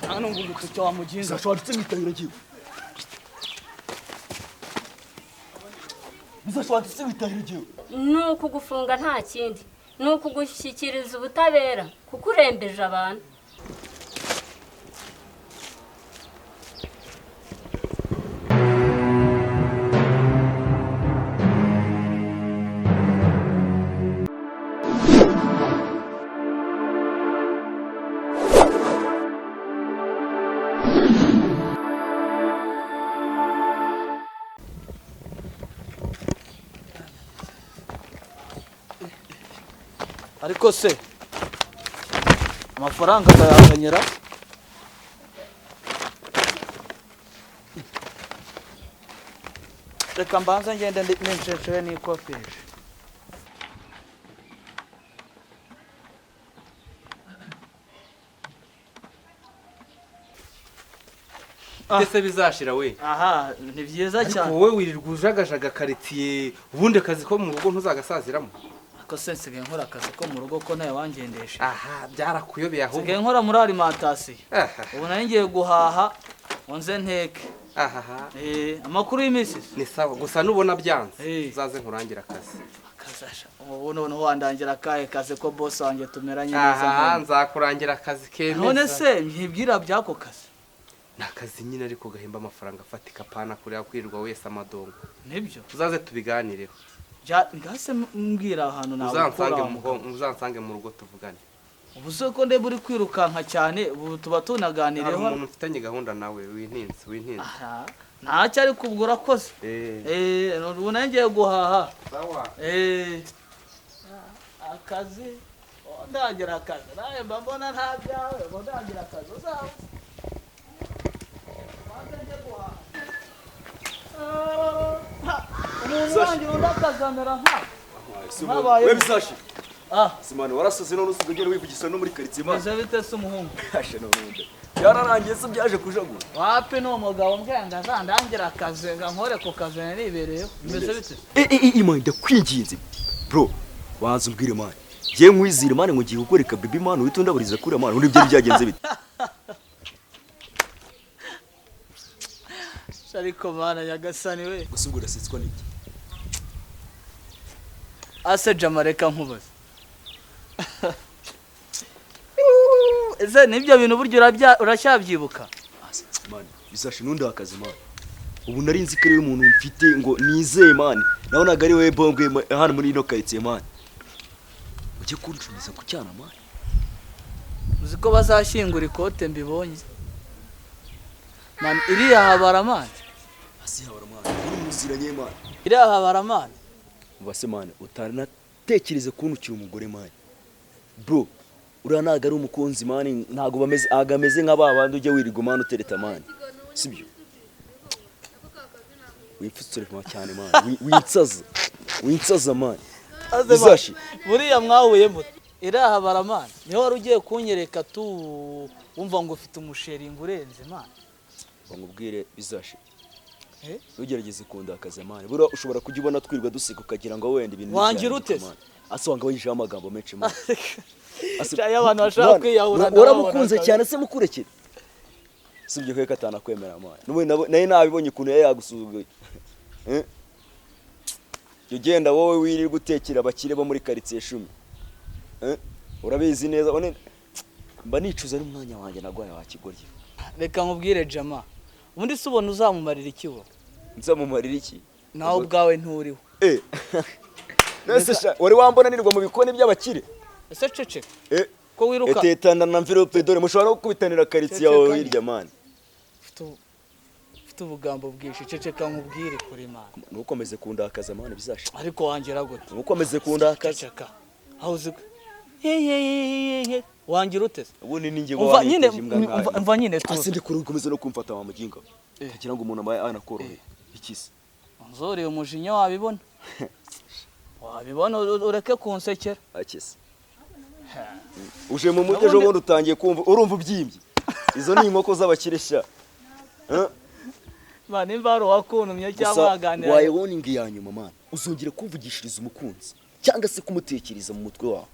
Nta nubwo ugutuke wa muginga. Bizashi, wanditse mwitahira ngiwe. Bizashi, wanditse mwitahira ngiwe. Ni ukugufunga, nta kindi, ni ukugushyikiriza ubutabera kuko urembeje abantu. Ariko se amafaranga ndayazanyira? Reka mbanze ngende ninsheshere nikopeshe. Ndetse bizashira we. Aha ni byiza Ariko cyane. Wowe wirirwa ujagajaga karitsiye, ubundi akazi ko mu rugo ntuzagasaziramo? Ariko se nsigaye nkora akazi ko mu rugo ko nawe wangendesha? Aha byarakuyobeye ahubwo. Nsigaye nkora muri alimentation. Aha. Ubu nari ngiye guhaha ngo nze nteke. Aha. Amakuru y'iminsi se? Ni sawa, gusa nubona byanze uzaze nkurangira akazi. Akazasha ubu noneho wandangira akahe kazi ko boss wanjye tumeranye neza? Aha. None Nzakurangira akazi kemeza. None se ntibwira by'ako kazi? Ni akazi nyine, ariko gahemba amafaranga afatika, pana kuriya kwirirwa wese amadongo. Nibyo. Uzaze tubiganireho. Ngase mbwira ahantu nawe. Uzansange mu rugo tuvugane. Ubu se ko ndeba uri kwirukanka cyane, ubu tuba Hari tunaganireho? umuntu mfitanye gahunda nawe, wintinze, wintinze. Aha, ntacyo, ariko ubwo urakoze. Eh. Ubu nari ngiye guhaha. Sawa. Akazi, oh, ndagira akazi nawe mba mbona nta byawe ngo ndagira akazi uzaba. Banze njye guhaha. Ah, umuntu wanjye undi akazamera nkawe. Habaye. We Bizashi. Ah. Simani, warasaze none usigaye ugenda wivugisa no muri karitsiye, man. Meze bite se umuhungu? Ashe n'ubundi. Byararangiye se, byaje kujagura? Wapi, ni umugabo mbwira ngo azandangira akazi ngo nkore ku kazi naribereyeho. Bimeze bite? Eh eh eh, man, ndakwinginze. Bro, wanza umbwire, man. Ngiye nkwizire, man, ngo ngiye kukwereka baby, man, uhita undaburiza kure, man. Ubundi byari byagenze bite? Ariko mana nyagasani we! Gusa ubwo urasetswa n'iki? Ase jama, reka nkubaze. Ese nibyo bintu burya uracyabyibuka? Ase, man, Bizashi, ntundakaze, man. Ubu nari nzi ko ari we muntu mfite ngo nizeye, man. Nabonaga ari wowe bombwe hano muri ino karitsiye, man. Ujye kuncumiza ku cyana, man. Uzi ko bazashyingura ikote mbibonye? Man, iriya habara, man. Ase habara, man. Uri muziranye, man. Iriya habara, man. Ubase, man, utanatekereza kuntukira umugore, man. Bro, uriya ntabwo ari umukunzi, man, ntabwo bameze, ntabwo ameze nka ba bandi ujya wirirwa, man, utereta, man. Sibyo? Wipfutsure cyane, man. Winsaza. Winsaza, man. Bizashi. Buriya mwahuye mute? Iriya habara, man, niho wari ugiye kunyereka tu wumva ngo ufite umusheringi urenze, man. Bamubwire, Bizashi. Eh? Ntugerageze kundakaza, man. Buriya ushobora kujya ubona twirirwa duseka ukagira ngo wenda ibintu Wangira ntibyahinduka, ute se? man. Ase wanga wiyijeho amagambo menshi, man. Ase- Iyo abantu bashaka Man, kwiyahura waramukunze ndababona. cyane se mukurekere? Sibyo ko atanakwemera, man. N'ubundi nawe nabibonye ukuntu yari yagusuzuguye. Eh? Jya ugenda wowe wirirwa utekera abakire bo muri karitsiye shumi. Eh? Urabizi neza mba nicuza n'umwanya wanjye nagwaye wa kigoryi. Reka nkubwire jama, ubundi se ubona uzamumarira iki wo? Nzamumarira iki? Nawe ubwawe nturiho. Eh. Nese sha, wari wambona nirwa mu bikoni by'abakire? Ese ceceka. Eh. Ko wiruka. Etetana na envelope, dore mushobora no gukubitanira karitsiye yawe Ceceka. hirya, man. Ufite ubugambo bwinshi, ceceka nkubwire kuri mana. Ntukomeze kundakaza, man, bizasha. Ariko wangira gute? Ntukomeze kundakaza. Ceceka aho uzi ko he wangira ute se? Ubundi ni njye Umva nyine. waniteje imbwa nkayo. Umva nyine Ase tuzi. ndikure, ukomeze no kumfata wa muginga. Kugira ngo umuntu abaye anakoroheye. Ikisi. Nzoreye umujinya wabibona, wabibona, ureke kunsekera. Akese. Uje mu mujyi ejo bundi utangiye kumva urumva ubyimbye. Izo ni inkoko z'abakire sha. Eh? Man, nimba hari uwakuntumye cyangwa Gusa waganira waye warning ya nyuma, man. Uzongera kumvugishiriza umukunzi cyangwa se kumutekereza mu mutwe wawe.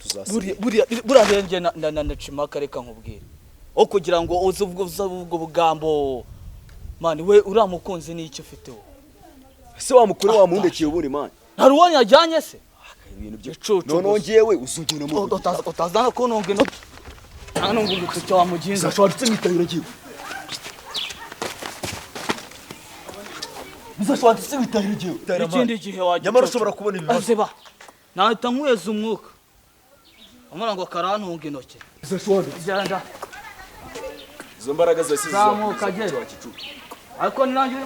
Tuzasubira. Buriya rero njye na ndacimaka, reka nkubwire. Wo kugira ngo uze ubwo bugambo man, we uriya mukunzi ni icyo ufite wowe? Ese wa mukuru wamundekeye ubundi, man? Hari uwo yajyanye se? Ibintu byo Icucu noneho gusa. Njyewe uzongera mu Utazana kuntunga intoki, ntanunga urutoki wa muginga. Uzashobora mwitahira ngiwe, uzashobora mwitahira ngiwe. Ikindi gihe wajya Nyamara ushobora kubona ibibazo. Azeba nahita nkweza umwuka amara ngo karantunga intoki. Uzashobora Genda. Izo mbaraga zose. Zamuka, genda. Ariko ni nanjye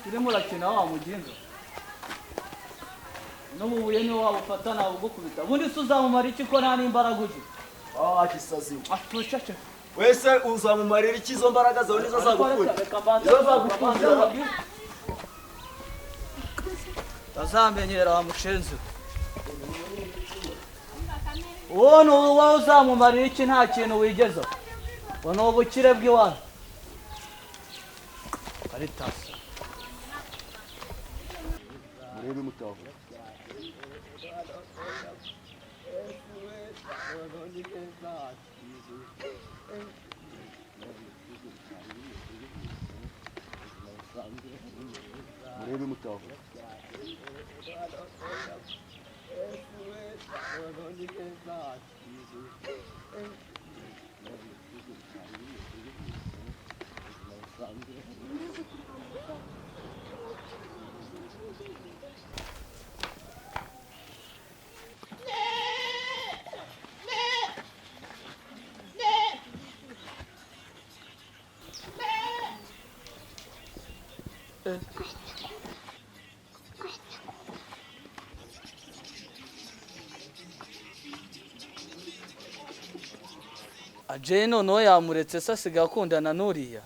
urimo urakina wa muginga, n'ubu buye niwe wabufata nabugukubita. Ubundi se uzamumara iki ko nta n'imbaraga ugira? Ah, kisazi. Atucece. Wese uzamumarira iki? Izo mbaraga zawe nizo zagukunda, izo zagukunda. Tazamenyera wa mushenzi we. Uwo ni uwo uzamumarira iki? Nta kintu wigezaho ngo ni ubukire bw'iwanyu karitasi. Murebe mutaho. Murebe mutaho. Ajay noneho yamuretse se, asigaye akundana n'uriya.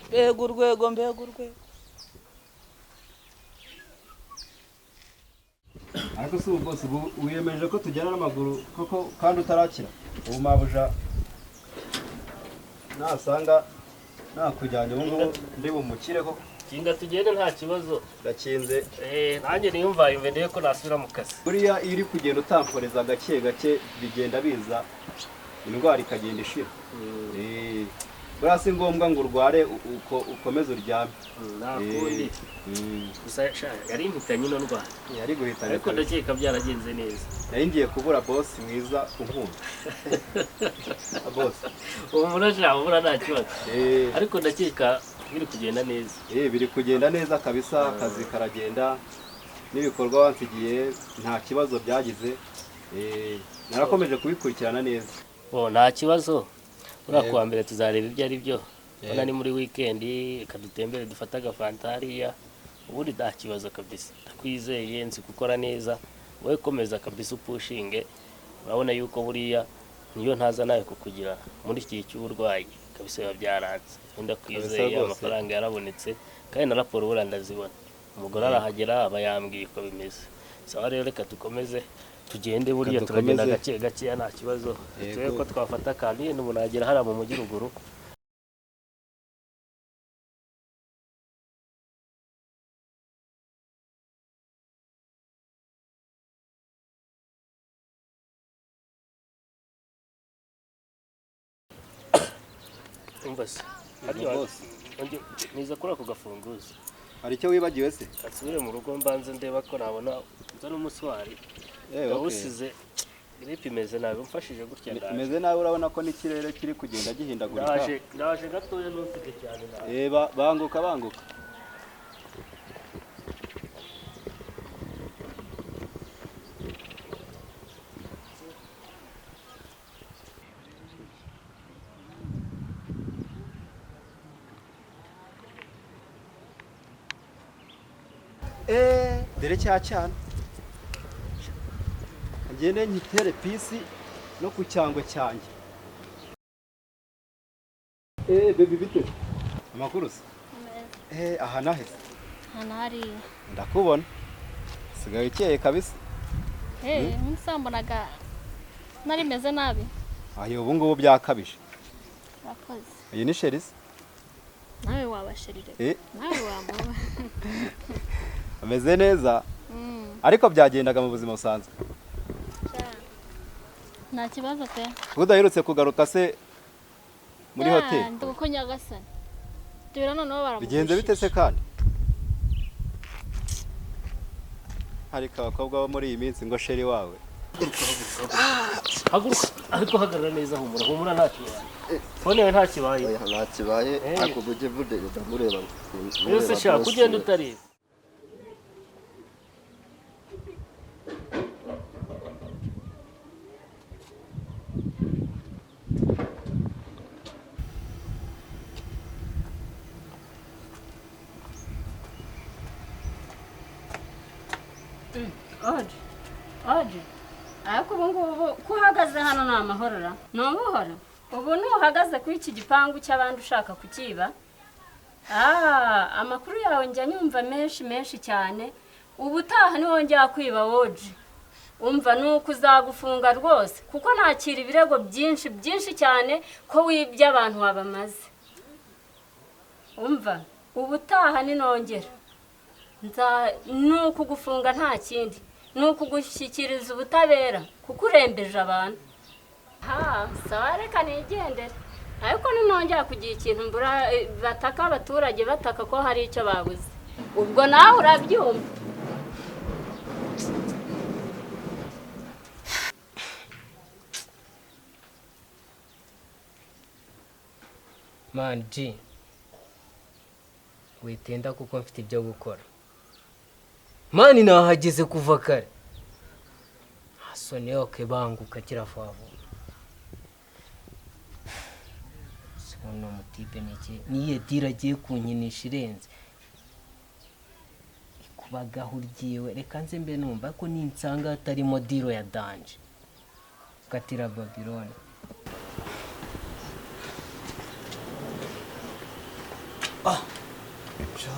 Mbega urwego, mbega urwego! Ariko si ubu bwose, ubu wiyemeje ko tujyana n'amaguru koko kandi utarakira? Ubu mabuja nasanga nakujyanye ubu ngubu ndi bumukire koko? Kinga tugende, nta kibazo. Ndakinze. Eh, nanjye niyumva yumve ndebe ko nasubira mu kazi. Buriya iyo uri kugenda utamporeza gake gake, bigenda biza, indwara ikagenda ishira. Buriya si ngombwa ngo urware uko ukomeze uryame. Nta kundi. Gusa sha, yari impitanye ino ndwara. Yari guhitana. Ariko ndakeka byaragenze neza. Nari ngiye kubura bosi mwiza unkunda, bosi. Ubu murasha ubura nta kibazo. Ariko ndakeka biri kugenda neza. Biri kugenda neza kabisa, akazi karagenda n'ibikorwa wansigiye nta kibazo byagize. Narakomeje kubikurikirana neza. Bo nta kibazo. Uriya Yego. kuwa mbere tuzareba ibyo ari byo. Yego. Ubona ni muri weekend, reka dutembere dufate agafanta hariya. Ubundi nta kibazo kabisa. Ndakwizeye, nzi gukora neza. Wowe komeza kabisa upushinge. Urabona yuko buriya niyo ntaza nawe kukugira muri iki gihe cy'uburwayi kabisa biba byaranze. Ndakwizeye. Kabisa rwose. Amafaranga yarabonetse kandi na raporo buriya ndazibona. Umugore arahagera aba yambwiye uko bimeze. Sawa rero, reka dukomeze tugende, buriya Reka turagenda dukomeze. gake gakeya, nta kibazo. Yego. Turebe ko twafata akantu yenda umuntu yagera hariya mu mujyi ruguru. Umva se, harya Boss. Niza kuri ako gafunguzo. Hari icyo wibagiwe se? Nsubire mu rugo mbanze ndeba ko nabona nza n'umuswari. Okay. Ndawusize, grippe imeze nabi, umfashije gutya ndaje. Imeze nabi, urabona ko n'ikirere kiri kugenda gihindagurika. Ndaje, ndaje gatoya, ntusige cyane, ndaje. Banguka banguka. Dore cya cyana, ngende nyitere pisi no ku cyangwe cyanjye. Baby, bite? Amakuru se? Aha nahese. Hano hariya. Ndakubona sigaye ukeye kabisa. Umunsi wambonaga nari meze nabi. Ayo, ubu ngubu byakabije. Urakoze. Iyi ni chéri se? Nawe wabasherire. Nawe wamuba. Ameze neza. Ariko byagendaga mu buzima busanzwe? Sha, Nta kibazo pe. Udaherutse kugaruka se muri hoteli? Nduko nyagasani. Dore noneho baramugushije. Bigenze bite se kandi? Ariko abakobwa bo muri iyi minsi ngo sheri wawe. Haguruka ariko hagarara neza, humura humura nta kibaye. Fone yawe nta kibaye. Oya nta kibaye, ariko ujye bureba mureba. Yose shaka ugenda utareba. Oje, oje, ariko ubu ngubu ko uhagaze hano ni amahoro, ni ubuhoro. Ubu ntuhagaze kuri iki gipangu cy'abandi ushaka kukiba. Amakuru yawe njya nyumva menshi menshi cyane. Ubutaha niwongera kwiba woje, umva nuko uzagufunga rwose, kuko nakira ibirego byinshi byinshi cyane ko wibye abantu wabamaze. Umva ubutaha ninongera nuko gufunga nta kindi, nuko gushyikiriza ubutabera kuko urembeje abantu. Ha, sawa reka nigendere. Ariko ninongera kugira ikintu mbura bataka abaturage bataka ko hari icyo babuze, ubwo nawe urabyumva. Man G, witinda kuko mfite ibyo gukora. Mani nahageze kuva kare. Hasoni yoke banguka kirafavu. Sibona mutipe niki niye dira agiye kunkinisha irenze. Ikubagaho uryiwe reka nze mbe numva ko ninsanga atarimo diro ya danje. Katira Babylon.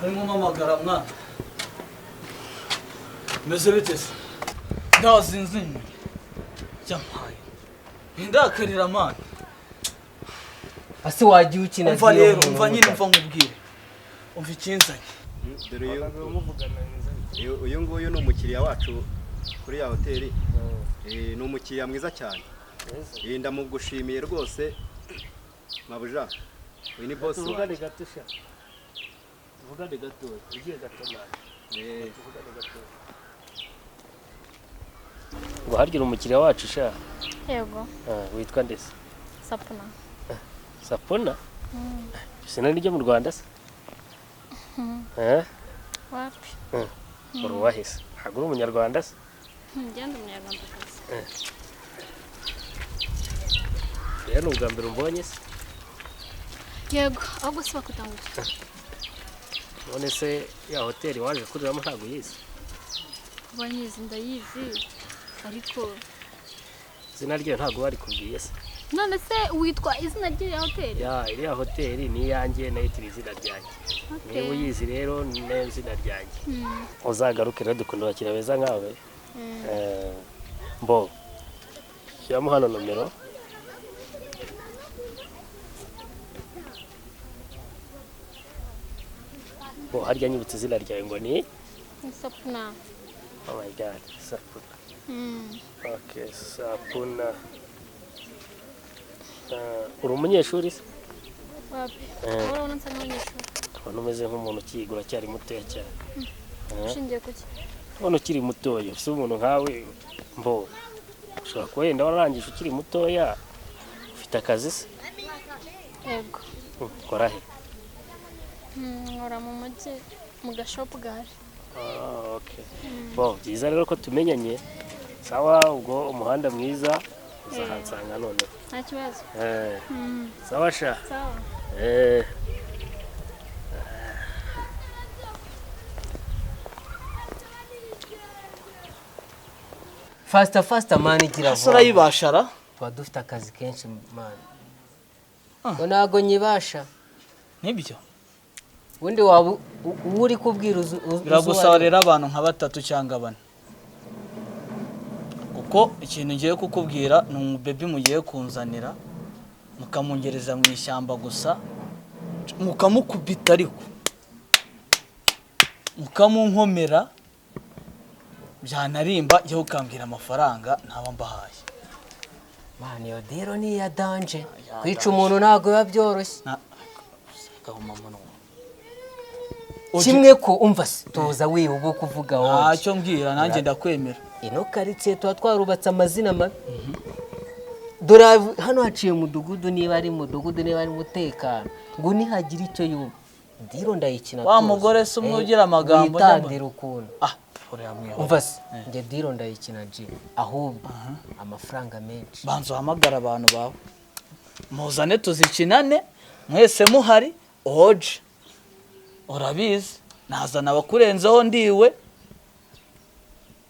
Harimo mpamagara mwana. Meze bite se? Ndazinzinye. Yampaye. Ndakarira mwana. Ase wagiye ukina. Umva rero, umva nyine, umva nkubwire. Umva ikinzanye. Dore uyu nguyu ni umukiriya wacu kuri ya hoteli. Ni umukiriya mwiza cyane. Ndamugushimiye rwose mabuja. Uyu ni boss Tuvugane gato sha. Tuvugane gato, ugiye gato mwana. Tuvugane gato. Ngo harya umukiriya wacu sha? Yego. Witwa ndese? Sapuna. Sapuna? Sina niryo mu Rwanda se? Wapi? Uri uwahese? Ntabwo uri umunyarwanda se? Ngenda umunyarwandakazi. Rero ni ubwa mbere umbonye se? Yego, ahubwo si bakutanguye. None se ya hoteli waje kuriramo ntabwo uyizi? Kuba nyizi ndayizi, ariko izina ryayo ntabwo bari kubwiye se? None se witwa izina ry'iyo hoteli? Ya, iriya hoteli ni iyanjye nayo itiri izina ryanjye. Niba uyizi rero ni nayo izina ryanjye. Uzagaruke rero dukunda abakiriya beza nkawe. Mbo shyiramo hano nomero. Bo harya nyibutse izina ryawe ngo ni? Sapuna. Oh my God, Sapuna. Okay, Sapuna. Uri umunyeshuri se? Wapi? Urabona nsa n'umunyeshuri. Ubona umeze nk'umuntu ukigura cyari mutoya cyane. Ushingiye kuki? Ubona ukiri mutoya, ese umuntu nkawe mbo ushobora kuba wenda wararangije ukiri mutoya, ufite akazi se? Yego. Ukora he? Nkora mu mujyi mu gashopu gahari. Okay. Bo byiza rero ko tumenyanye. Sawa, ubwo umuhanda mwiza uzahansanga none. Nta kibazo. Sawa sha. Sawa. Faster faster man igira vuba. Urayibashara? Tuba dufite akazi kenshi man. Ngo ntago nyibasha. Nibyo? Ubundi waba uri kubwira biragusaba rero abantu nka batatu cyangwa bane. Kuko ikintu ngiye kukubwira ni umubebi mugiye kunzanira mukamungereza mu ishyamba gusa, mukamukubita ariko mukamunkomera byanarimba jya ukambwira amafaranga ntaba mbahaye. Man, iyo deal ni iya danger. Kwica umuntu ntabwo biba byoroshye. Gahomamunwa. Kimwe ko umva se, tuza wihuga kuvuga wowe. Ntacyo mbwira, nanjye ndakwemera. Ino karitsiye tuba twarubatse amazina mabi. Dore hano haciye mudugudu, niba ari mudugudu, niba ari umutekano, ngo nihagira icyo yumva. Deal ndayikina. Wa mugore se umwe ugira amagambo witandira ukuntu. Ah, uriya mwihora. Umva se, njye deal ndayikina G. Ahubwo amafaranga menshi. Banza uhamagara abantu bawe. Muzane tuzikinane mwese muhari oje. Urabizi, nazana abakurenzeho ndiwe.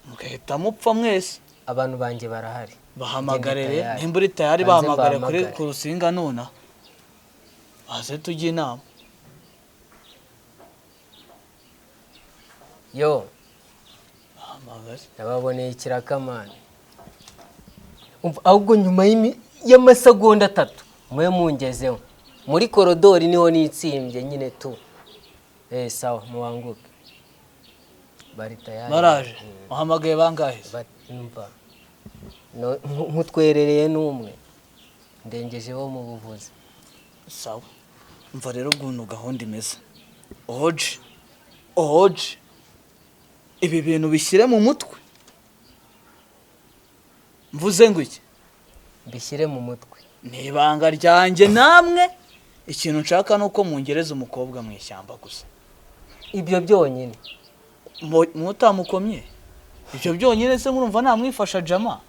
Mugahita mupfa mwese. Abantu banjye barahari. Bahamagare rero, nimba uri tayari bahamagare kuri ku rusinga nona. Baze tujye inama. Yo. Bahamagare. Nababoneye ikirakamana. Umva ahubwo nyuma y'amasegonda 3 mwe mungezeho. Muri korodori niho nitsimbye nyine tu. Sawa muwanguke. Bari tayari. Baraje. Uhamagaye bangahe? Umva. No nkutwerereye numwe. Ndengejeho mu buvuzi. Sawa. Umva rero ukuntu gahunda imeze. Oje. Oje. Ibi bintu bishyire mu mutwe. Mvuze ngo iki? Bishyire mu mutwe. Ni ibanga ryanjye namwe. Ikintu nshaka nuko mungereza umukobwa mu ishyamba gusa. Ibyo byonyine. Mutamukomye. Ibyo byonyine se murumva namwifasha jama.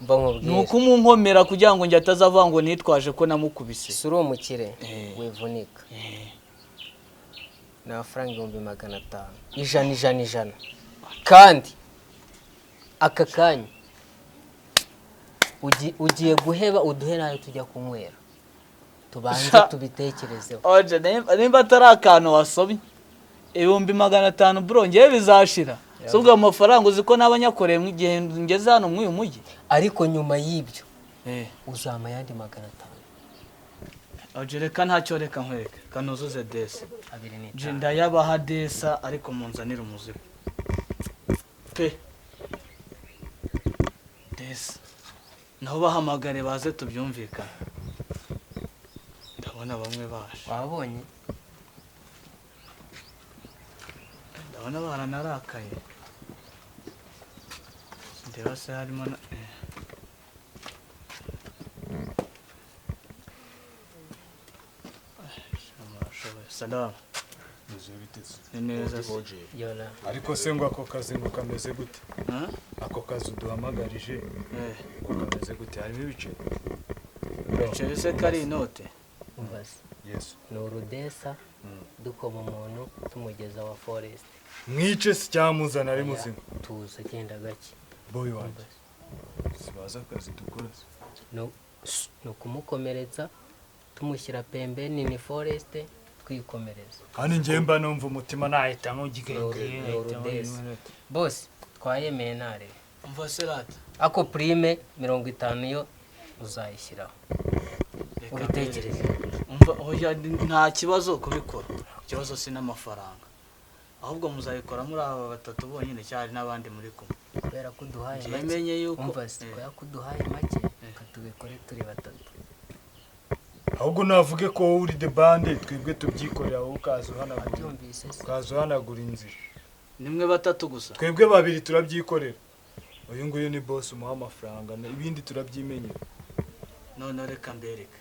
Mba nkubwire. Nuko umunkomera kugira ngo njye atazavuga ngo nitwaje ko namukubise. Suri umukire wivunika. Ni amafaranga 500,000. 100 100 100. Kandi aka kanya ugiye guheba uduhe nayo tujya kunywera. Tubanze tubitekerezeho. Oje nimba atari akantu wasomye 500,000 bro ngiye bizashira. Subwo amafaranga uzi ko n'abanyakoreye mu gihe ngeze hano mu uyu mujyi. Ariko nyuma y'ibyo uzama yandi 500. Oje reka ntacyo, reka nkwereke kanuzuze desa. 2.5. Ndayabaha desa ariko munzanira umuzigo. Pe. Desa. Naho bahamagare baze tubyumvikana. Ndabona bamwe baje. Wabonye? Ndabona baranarakaye. Ndeba se harimo na Salam. Neza. Ariko se ngo ako kazi ngo kameze gute? Ako kazi uduhamagarije ko kameze gute? Harimo ibice. Ibice se kari inote. Umbaze. Yes. Ni urudesa dukoma umuntu tumugeza wa forest. Mwice se cyamuzana ari muzima. Tuza genda gake. Boy wanjye. Sibaza akazi dukora. No, no kumukomeretsa tumushyira pembeni ni forest twikomereza. Kandi ngiye mba numva umutima nahita nkugigenge. Boss twayemeye nare. Umva serata. Ako prime 50 yo uzayishyiraho. Ubitekereze. Umva oya nta kibazo kubikora. Ikibazo si n'amafaranga. Ahubwo muzayikora muri aba batatu bonyine cyari n'abandi muri kumwe. Kubera ko duhaye make. Umva kubera ko duhaye make katubikore turi batatu. Ahubwo navuge ko wowe uri the band twebwe tubyikorera wowe ukaza uhanagura. Ukaza uhanagura inzira. Nimwe batatu gusa. Twebwe babiri turabyikorera. Uyu nguyu ni boss umuha amafaranga ibindi turabyimenyera. None reka mbereke.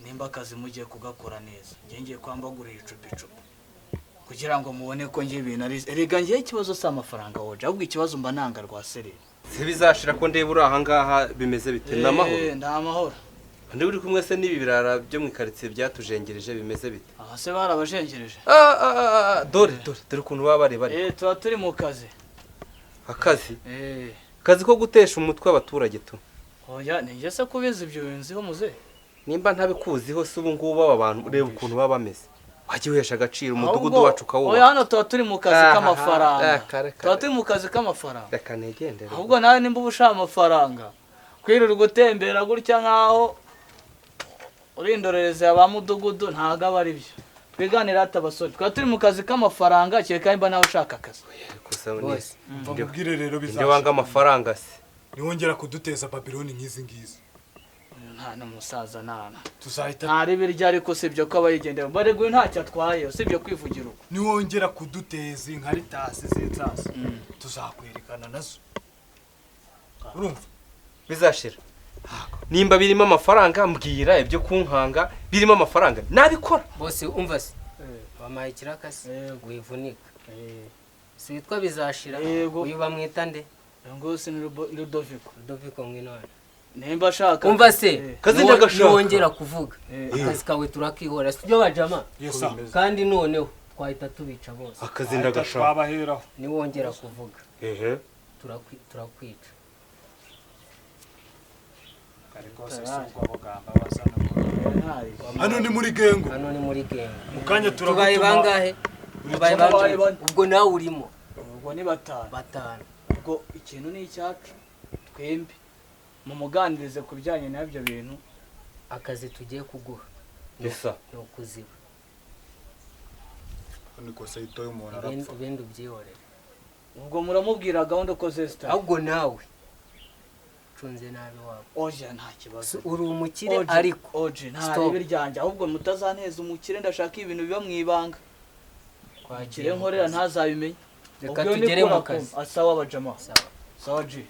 Nimba akazi mugiye kugakora neza. Ngiye ngiye kwambagura icupa. Kugira ngo mubone ko ngiye ibintu ari erega ngiye ikibazo si amafaranga woje ahubwo ikibazo mba nanga rwa sereri. Se bizashira ko ndeba uri aha ngaha bimeze bite? N'amahoro. Ndamahoro. Ndi uri kumwe se n'ibi birara byo mu quartier byatujengereje bimeze bite? Aha se barabajengereje. Dore dore dore ukuntu baba bari. Tuba turi mu kazi. Akazi? Kazi ko gutesha umutwe abaturage tu. Oya ninjye se kubiza ibyo binziho muze. Nimba ntabikuziho se ubu ngubu aba bantu ureba ukuntu baba bameze. Wajye uhesha agaciro umudugudu wacu ukawuba. Oya hano tuba turi mu kazi k'amafaranga. Tuba turi mu kazi k'amafaranga. Reka negendere. Ahubwo nawe nimba ushaka amafaranga kwirirwa gutembera gutya nkaho urindorereza ba mudugudu ntago aba ari byo. Twiganira ati abasore twaba turi mu kazi k'amafaranga kereka nimba nawe ushaka akazi. Mubwire rero bizashira. Wanga amafaranga se. Niwongera kuduteza Babiloni nk'izi ngizi. Nta n'umusaza nana. Tuzahita ntari birya ariko sibyo ko abayigendera. Barego ntacyo atwaye usibye kwivugira uko. Niwongera kuduteza inkaritasi z'insasi. Tuzakwerekana nazo. Urumva? Bizashira. Nimba birimo amafaranga mbwira ibyo kunkanga birimo amafaranga nabikora. Bose umva se. Bamaye kirakasi wivunika. Sitwa bizashira. Uyu bamwita nde? Ngo si Ludoviko. Ludoviko mwinone. Nimba ashaka. Umva se. Kazi ndagashaka. Niwongera kuvuga. Akazi kawe turakihora. Sibyo bajama? Kandi noneho twahita tubica bose. Akazi ndagashaka. Twabaheraho. Niwongera kuvuga. Ehe. Turakwica. Hano ni muri gengo. Hano ni muri gengo. Mukanya turagutuma. Bangahe? Tubaye bangahe? Ubwo nawe urimo. Ubwo ni batanu. Batanu. Ubwo ikintu ni icyacu twembi. Mumuganirize kubijyanye n'ibyo bintu. Akazi tugiye kuguha. Yesa. No kuziba. Niko se itoye umuntu arapfa. Ibindi ubyihorere. Ubwo muramubwira gahunda uko zesta. Ahubwo nawe cunze nabi wabo. Oje nta kibazo. Uri umukire ariko oje nta ribi ryanje ahubwo mutazaneza umukire ndashaka ibintu biba mwibanga. Kwakire nkorera ntazabimenye. Reka tugere mu kazi. Asawa bajama. Sawa. Sawa G.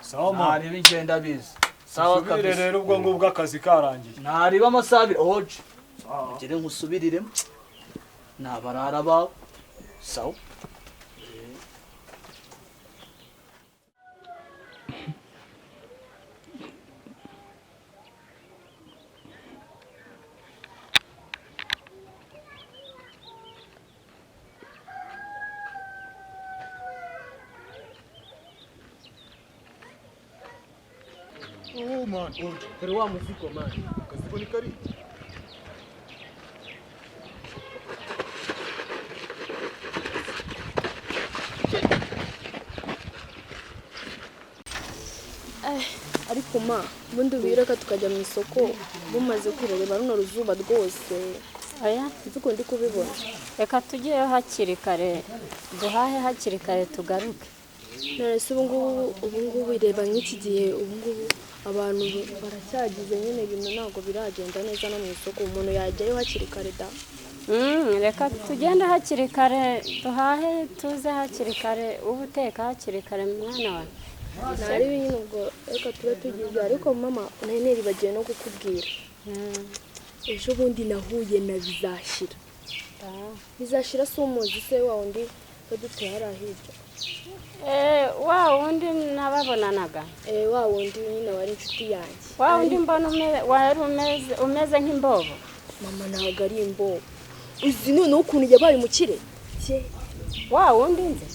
Sawa ma. Nta ribi ngenda bizi. Sawa kabisa. Rero ubwo ngubwo akazi karangiye. Nta riba amasaha oje. Ugere nkusubiriremo. Nabarara bawe. Sawa. Oh man, dore wa muzigo man. Kazigo ni kari. Ariko ma, ubundi ubireka tukajya mu isoko bumaze kwirareba runo ruzuba rwose. Oya, nzi ndi kubibona. Reka tugiyeyo hakiri kare, duhahe hakiri kare tugaruke. None se ubu ngubu ireba nk'iki gihe ubu ngubu abantu baracyagize nyine ibintu ntabwo biragenda neza no mu isoko umuntu yajyayo hakiri kare da. Reka tugende hakiri kare duhahe tuze hakiri kare ubu uteka hakiri kare mwana wawe. Nari nyine ubwo reka tube tugize ariko mama nari niribagiwe no kukubwira. Ejo bundi nahuye na Bizashira. Bizashira si umuzi se wa wundi waduteye hariya hirya. Wa wundi nababonanaga. Wa wundi nyine wari inshuti yanjye. Wa wundi mbona wari umeze nk'imbobo. Mama ntabwo ari imbobo. Uzi noneho ukuntu yabaye umukire? Wa wundi nzi.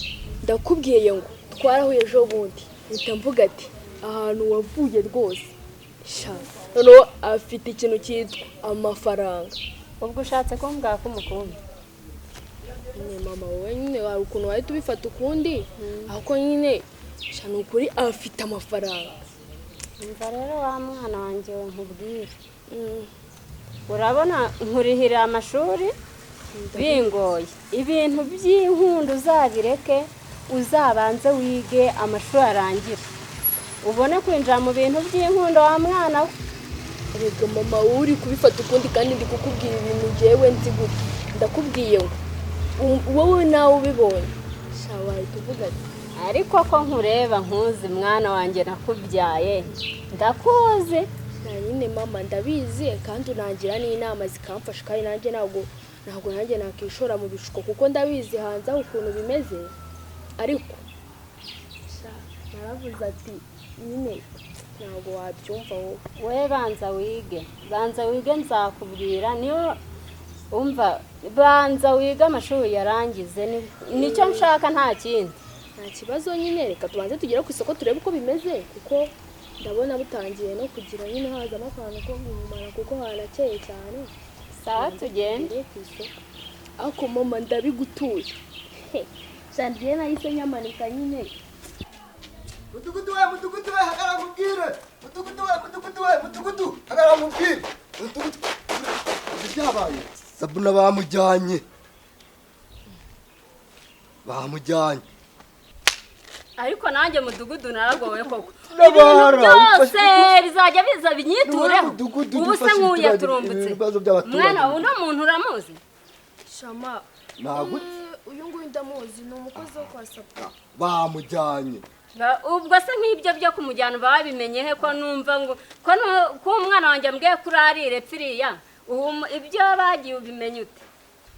Ndakubwiye ngo twarahuye ejo bundi. Mpita mvuga ati ahantu wavuye rwose. Sha noneho afite ikintu cyitwa amafaranga. Ubwo ushatse kumbwira ko umukunda? Nyine mama wowe nyine wari ukuntu wahita ubifata ukundi ahubwo nyine sha ni ukuri afite amafaranga. Umva rero wa mwana wanjye nkubwire. Urabona nkurihira amashuri bingoye. Ibintu by'inkundu uzabireke uzabanze wige amashuri arangire. Ubone kwinjira mu bintu by'inkundo wa mwana we. Erega mama wowe uri kubifata ukundi kandi ndi kukubwira ibintu njyewe nzi gute. Ndakubwiye ngo wowe nawe ubibonye sha wahita uvuga ati ariko ko nkureba nkuzi mwana wanjye nakubyaye ndakuzi. Nyine mama ndabizi kandi unangira n'inama zikamfasha kandi nanjye ntabwo nanjye nakishora mu bishuko kuko ndabizi hanze aho ukuntu bimeze ariko sha naravuze ati nyine ntabwo wabyumva wowe. We banza wige nzakubwira niyo umva banza wige amashuri yarangize nicyo nshaka nta kindi. Nta kibazo nyine reka tubanze tugere ku isoko turebe uko bimeze kuko ndabona butangiye no kugira nyine hazamo akantu ko guhumana kuko harakeye cyane. Sawa tugende ku isoko. Ariko mama ndabigutuye. Sandrine nahise nyamanika nyine. Mudugudu we hagarara nkubwire. Mudugudu we mudugudu hagarara nkubwire. Mudugudu byabaye. Sabuna bamujyanye. Ariko nanjye mudugudu naragowe koko. Nabara, Ibintu byose bizajya biza binyitureho. Mudugudu Ubu se dufashe nkuye ibibazo- turumbutse. ibibazo by'abaturage. Mwana uno muntu uramuzi? Shama. Ntabwo Uyu nguyu ndamuzi ni umukozi wo kwa Sapu. bamujyanye. Ubwo se nk'ibyo byo kumujyana babimenye he ko numva ngo ko ko umwana wanjye ambwiye kuri arire pfiriya ubu ibyo bagiye ubimenye ute?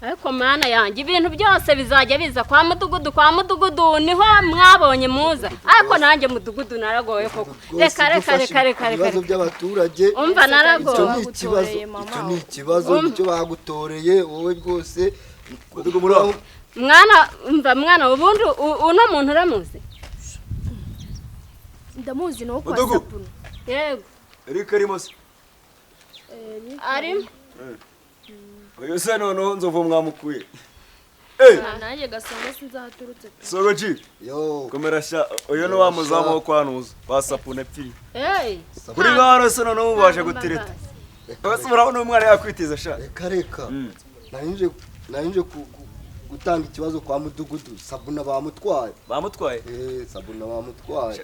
Ariko mana yanjye ibintu byose bizajya biza kwa mudugudu, kwa mudugudu niho mwabonye muza. Ariko nanjye mudugudu naragoye koko. Reka reka reka reka reka. Ibibazo by'abaturage. Umva naragowe. Icyo ni ikibazo, icyo ni ikibazo nicyo bagutoreye wowe rwose. Mudugudu muri aho. Mwana umva mwana ubundi uno muntu uramuzi? Ndamuzi ni uwo kwa Mudugu. Sapu. Yego. Eric arimo se? Arimo. Uyu se noneho nzovu mwamukuye. Nanjye gasongo sinzi aho aturutse pe. Sogo G. Yo. Komera sha, uyu ni wa muzamu wo kwanuza. Wa Sapuna pfiri. Hey. Kuri ngaho se noneho mubasha gutereta. Bose murabona umwana yakwiteza sha. Reka reka. Narinje gutanga ikibazo kwa mudugudu. Sabuna bamutwaye. Bamutwaye? Sabuna bamutwaye.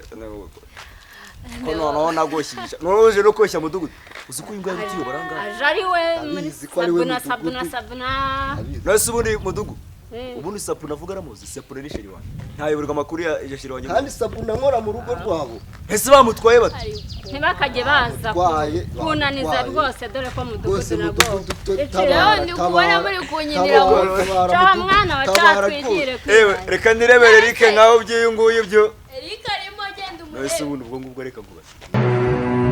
Ko noneho nagoshyisha. Noroje no koshya mudugudu. Uzi ko uyu nguyu ari utuyobora ngaha. Aje ari we muri Abizi ko ari we Sabuna Sabuna mudugudu. Sabuna. Nase ubundi mudugu. Eh. Ubundi Sapuna avuga aramuzi. Sapuna ni sheri wanjye. Ntayoberwa amakuru ya sheri wanjye. Kandi Sabuna nkora mu rugo rwabo. Ese bamutwaye bate? Ntibakajye baza Bamutwaye, kunaniza bamutwaye. rwose dore ko Rwose mudugudu nagowe. mudugudu tabara, Ndi kubona muri kunkinira tabara, tabara, Ca mudugudu, mwana wa tabara catwigire Ewe reka nirebere Eric nkaho by'iyu nguyu byo. Eric arimo agenda Nase umurebe. ubundi ubwo ngubwo reka nkubaze.